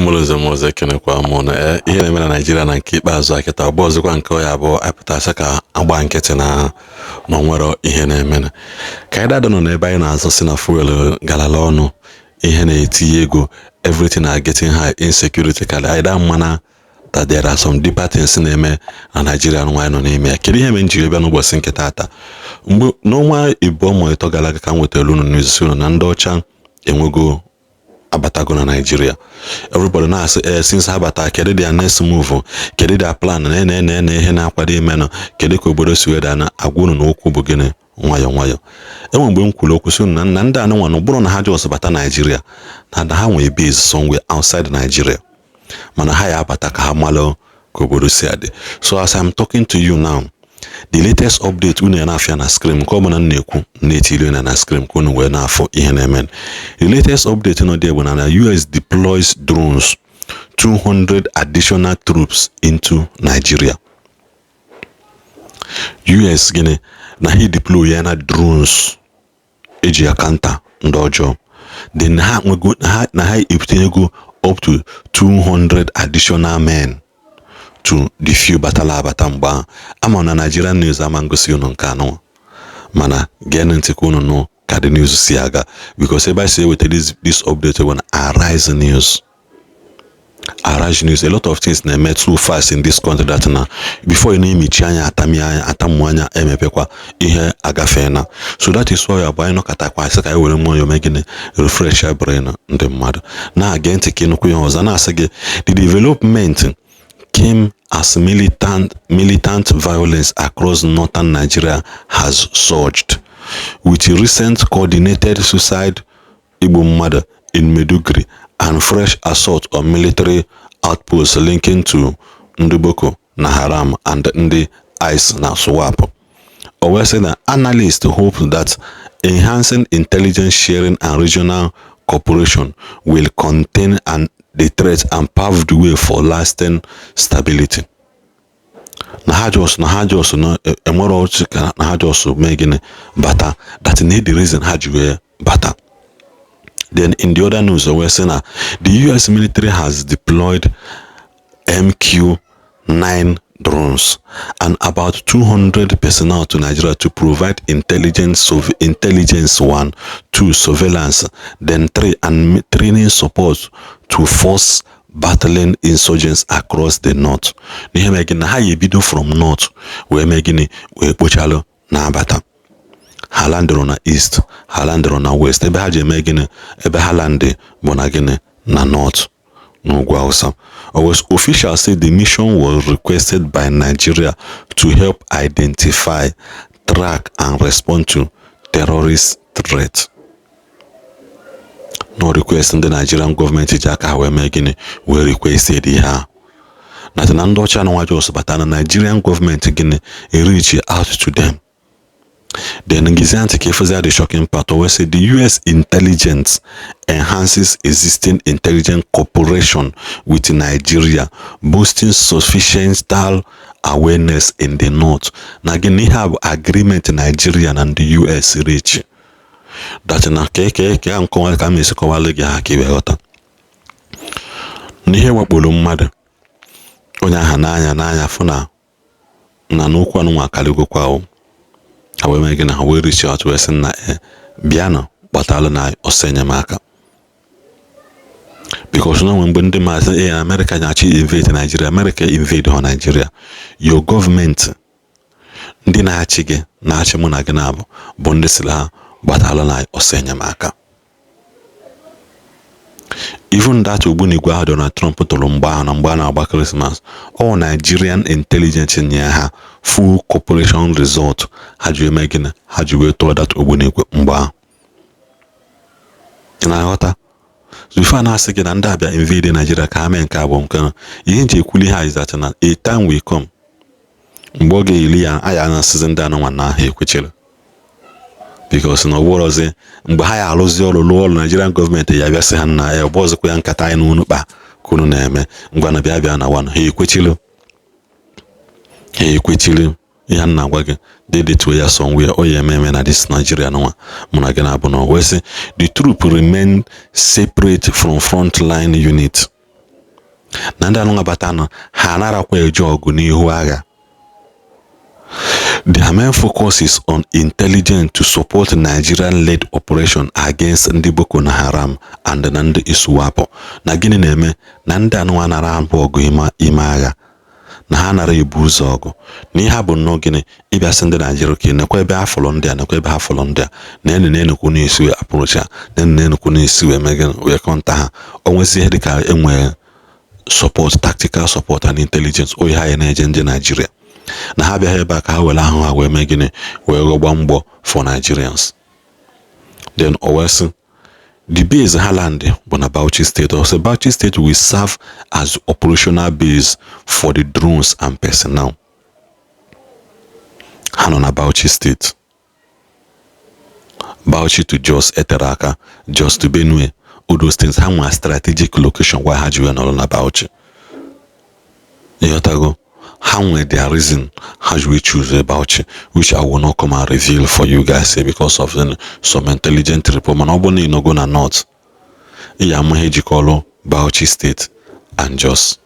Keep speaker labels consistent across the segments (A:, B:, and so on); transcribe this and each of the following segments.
A: Mụrụ nze m ọzọ, ekenekwa m na ihe na-eme na Naijiria na nke ikpeazụ a kịta ọ bụ ọzọkwa nke ọ ya abụọ apụtasị ka agba nkịtị na onwero ihe na-eme na ka anyị dada nọ n'ebe anyị na-azọ si na fuel galala ọnụ, ihe na-etinye ego, everything are getting high, insecurity karị anyị da mmana, that there are some deeper things na-eme na Naijiria nwa anyị nọ n'ime ya. Kedu ihe mere m jiri bịa n'ụbọchị nke taata? Mgbe n'ọnwa 2 ma 3 gara aga ka m wetara unu news unu na ndị ọcha enwego abatago na Naijiria. Everybody na-asị, ee, since ha bata, kedu their next move? Kedu their plan? Na na na na ihe na-akwado imenụ? Kedu ka obodo si weda na agwa unu na okwu bụ gịnị? Nwayọọ nwayọọ. Enwe mgbe m kwuru okwu sị unu na ndị anụnwa na ụbụrụ na ha just bata Naijiria, na ha nwee base somewhere outside Nigeria, mana ha ya abata ka ha malụ ka obodo si adị. So as I'm talking to you now, the latest update unu ya na-afịa na screen, nke ọbụla m na-ekwu na-etiri unu na screen ka unu wee na-afụ ihe na-eme. The latest update nọ dị bụ na US deploys drones, 200 additional troops into Nigeria. US gịnị na ha deploy ya na drones eji akanta ndị ọjọọ. Then ha nwego ha na ha ebutinyego up to 200 additional men to the few batala abata mgbe ahụ. Ama na Nigerian news ama ngosi unu nke anọ, mana gee ntị ka unu nụ ka the news si aga, because ebe a si eweta this update bụ na Arise News. Arise News. A lot of things na-eme too fast in this country that na before ị na-emechi anya, atami anya, atamu anya, emepekwa ihe agafe na. So that is why abụ anyị nọkọtakwa sị ka anyị were nwayọọ mee gịnị? Refresh brain ndị mmadụ. Na-age ntị ka ịnụkwu ihe ọzọ na-asị gị. The development came as militant violence across northern Nigeria has surged, with recent coordinated suicide igbu mmadụ in Maiduguri and fresh assault on military outposts linking to ndị Boko na Haram and ndị IS na ISWAP. O wee sị na analysts hope that enhancing intelligence sharing and regional cooperation will contain and the threat and pave the way for lasting stability. Na ha just na enwere otu ka na ha just mee gịnị bata, that na the reason ha ji wee bata. Then in the other news, o wee sị na the US military has deployed MQ-9 drones and about 200 personnel to Nigeria to provide intelligence one, two, surveillance, then three, and training support to force battling insurgents across the north. N'ihe mee gịnị na ha ya ebido from north wee mee gịnị? Wee kpochalụ na-abata. Ha landịrị na east, ha landịrị na west. Ebe ha ji eme gịnị? Ebe ha landị bụ na gịnị? Na north, n'ugwu Hausa. Officials say the mission was requested by Nigeria to help identify, track and respond to terrorist threat. No request ndị Nigerian gọọmenti ji aka ha wee mee gịnị? Wee request ihe a na ndị ọcha na nwa just bata na Nigerian gọọmenti gịnị? Reach out to them. Then ngizi ntị ka ịfụzi the shocking part. O wee sị the US intelligence enhances existing intelligence cooperation with Nigeria, boosting sufficient awareness in the north. Na gịnị? Ihe a bụ agreement Nigeria na ndị US reach that na ka eke ka nkọwa ka m esi kọwalụ gị ha ka ị wee ghọta. N'ihe wakporo mmadụ onye aha n'anya n'anya fụ na n'okwu anụnwa akarịgokwa o, ha wee mee gị na ha wee reach out wee sị na e bịanụ gbatalụ na ọsọ enyemaka, because na onwe mgbe ndị maazị ee Amerịka na-achọ invade Nigeria. Amerịka invade họ Nigeria? Your gọọmenti, ndị na-achị gị, na-achị mụ na gị na-abụ bụ ndị sịrị ha gbatalụ na ọsọ enyemaka. Even that ogbunigwe ahụ Donald Trump tụrụ mgbe ahụ na mgbe a na-agba Christmas, all Nigerian intelligence nye ha full cooperation result. Ha ji eme gịnị? Ha ji wee tụọ that ogbunigwe mgbe ahụ. Ị na-aghọta? So ife a na-asị gị na ndị abịa invade Nigeria ka ha mee nke abụọ nke ihe nji ekwuli ha is that na a time will come mgbe ọ ga-eri ya aya na-asịzi ndị anụnwa na ha ekwechiri, because na ọbụrọzi mgbe ha ya arụzi ọrụ lụọ ọrụ, Nigerian gọọmenti ya bịa sị ha nna ya ọbụ ọzọkwa ya nkata anyị na unu kpa ka unu na-eme ngwa na bịa bịa na one ha ekwechiri, ha ekwechiri. Ihe a na-agwa gị dedetuo ya somewhere, o ya eme eme na this Nigeria nwa mụ na gị na-abụ na wee sị the troop remain separate from frontline unit. Na ndị anụnwa bata nọ, ha anarakwa eje ọgụ n'ihu agha. Their main focus is on intelligence to support Nigerian-led operation against ndị Boko Haram and na ndị ISWAP. Na gịnị na-eme na ndị anụnwa nara abụ ọgụ ime agha, na ha nara ebu ụzọ ọgụ, na ihe a bụ nnọọ gịnị? Ịbịasị ndị Naijiria ka nekwa ebe ha fọrọ ndị a, nekwa ebe ha fọrọ ndị a, na ene na enekwu na-esi wee approach ha, na ene na enekwu na-esi wee mee gịnị, wee counter ha. O nwezi ihe dịka enwee support, tactical support and intelligence oyi ha ya na-eje ndị Naijiria, na ha abịaghị ebe a ka ha were ahụ ha wee mee gịnị, wee ghọgba mgbọ for Nigerians. Then o wee sị the base ha land bụ na Bauchi State. Also, Bauchi State will serve as operational base for the drones and personnel. Ha nọ na Bauchi State. Bauchi to Jos etere aka, Jos to Benue, all those things, ha nwere strategic location why ha ji wee nọrọ na Bauchi. Ịghọtago? Ha nwere their reason ha ji wee choose Bauchi, which I will not come and reveal for you guys here because of some intelligent report. Mana ọ bụrụ na ị nọgo na north, ị ya ama ihe jikọrọ Bauchi State and Jos.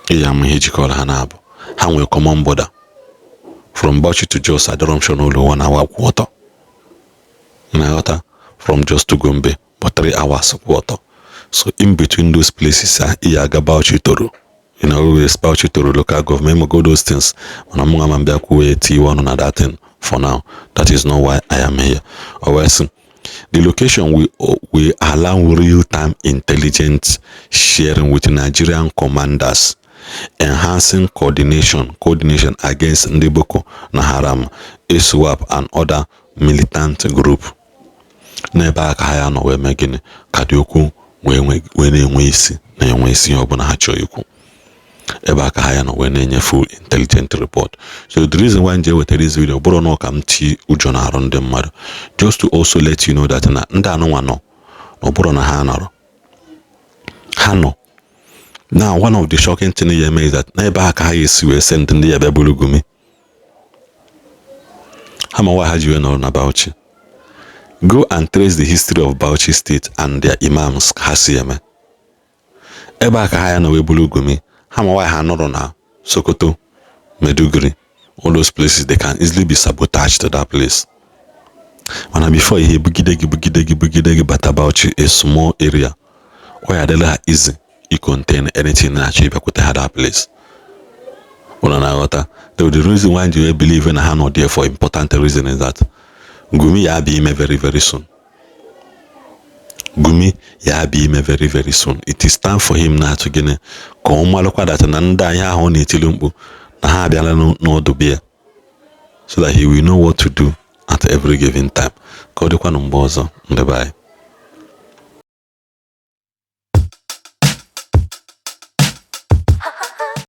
A: Ị ya ama ihe jikọrọ ha na-abụ. Ha nwere common border from Bauchi to Jos. Adọrọ m sure n'ụlọ one hour kwụ ọtọ. Na-aghọta? From Jos to Gombe but 3 hours kwụ ọtọ. So in between those places, ị ya aga Bauchi Toro, always Bauchi Toro local government, go those things. Mana mụ ama mbịa kwuo etiwe ọnụ na that thing for now. That is not why I am here. O wee sị the location will allow real-time intelligence sharing with Nigerian commanders, enhancing coordination against ndị Boko na Haram, ISWAP and other militant group. N'ebe a ka ha ya nọ wee mee gịnị, ka dị okwu wee na-enwe isi, na-enwe isi ihe ọbụla ha chọrọ ikwu. Ebe a ka ha ya nọ wee na-enye full intelligent report. So the reason why nje wetara this video bụrụ na ka m tii ụjọ na-arụ ndị mmadụ, just to also let you know that na ndị anụnwa nọ, na ọ bụrụ na ha nọrọ, ha nọ. Now, one of the shocking thing ya eme is that n'ebe a ka ha esi wee send ndị ya bịa buru Gumi. Ha ma why ha ji wee nọrọ na Bauchi. Go and trace the history of Bauchi State and their imams. Ha si eme ebe a ka ha ya nọ wee buru Gumi. Ha ma why ha nọrọ na Sokoto, Maiduguri, all those places. They can easily be sabotaged to that place. Mana before ihe bugide gị, bugide gị, bugide gị bata Bauchi, a small area, ọ ya adịla ha easy i contain anything na-achọ ịbịakwute ha that place. Ụnụ na-aghọta? The reason why ji believe na ha nọ there for important reason is that Gumi ya abịa ime very very soon. Gumi ya abịa ime very very soon. It is time for him na-atụ gịnị, ka ọ malụkwa that na ndị anyị ahụ ọ na-etili mkpu na ha abịala n'ọdụ bịa, so that he will know what to do at every given time. Ka ọ dịkwanụ mgbe ọzọ, ndị be anyị.